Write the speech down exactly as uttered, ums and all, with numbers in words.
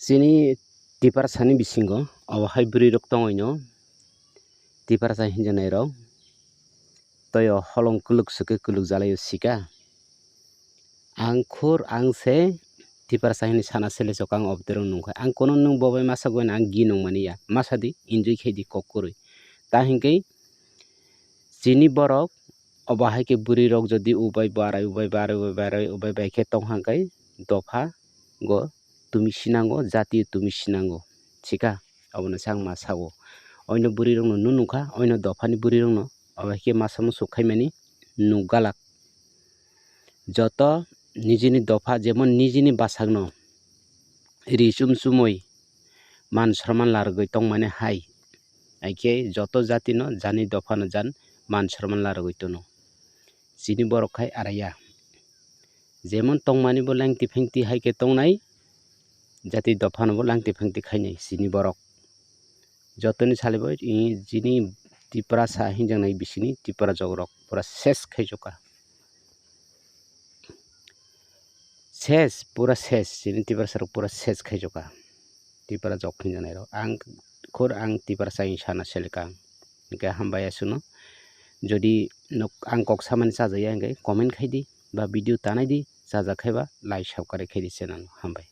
Chini Tiprasani bisingo obo hai bwrwi rok tongwi no, Tiprasa hinjanai rok toyo holong kwlwk swkhe kwlwk jalai o sika. Ang khur ang se Tiprasa hini sana sele chok ang obdero nungkha. Ang kono nung bobai masa gwen ang gi nung mani ya. Masa di enjoy khai di kok kwrwi. Ta hinkhe chini borok obo hai khe bwrwi rok jodi ubai barai, ubai barai, ubai barai, ubai bai khe tong hang khe dopha go tumi sinango, jati tumi sinango. Sika, obono se ang ma sao. Oino bwrwi rokno nung nukha, oino dophani bwrwi rokno obo hai khe masa musu khaimani nuk galak. Joto nijini dopha, jemon nijini bwsakno ri chum chumui man sorman larwgwi tongmani hai, hai khe joto jatino jani dophano jan man sorman larwgwi tono. Chini borok khai araya. Jemon tongmani bo lengti phengti hai khe tongnai, jati dophano bo lengti phengti khainai chini borok. Jotoni salibo i chini Tiprasa hinjaknai bisini Tiprajok rok pura ses khai jokha. Ses, pura ses, chini Tiprasa rok pura ses khai jokha. Tiprajok hinjaknai rok. Ang khur ang Tiprasa hinwi sana selikha. Hinkhe hambai aswkno. Jodi nok ang kok samani chajaya hinkhe comment khai di ba video tanai di, chajak khai ba like subscribe khai di channel. Hambai.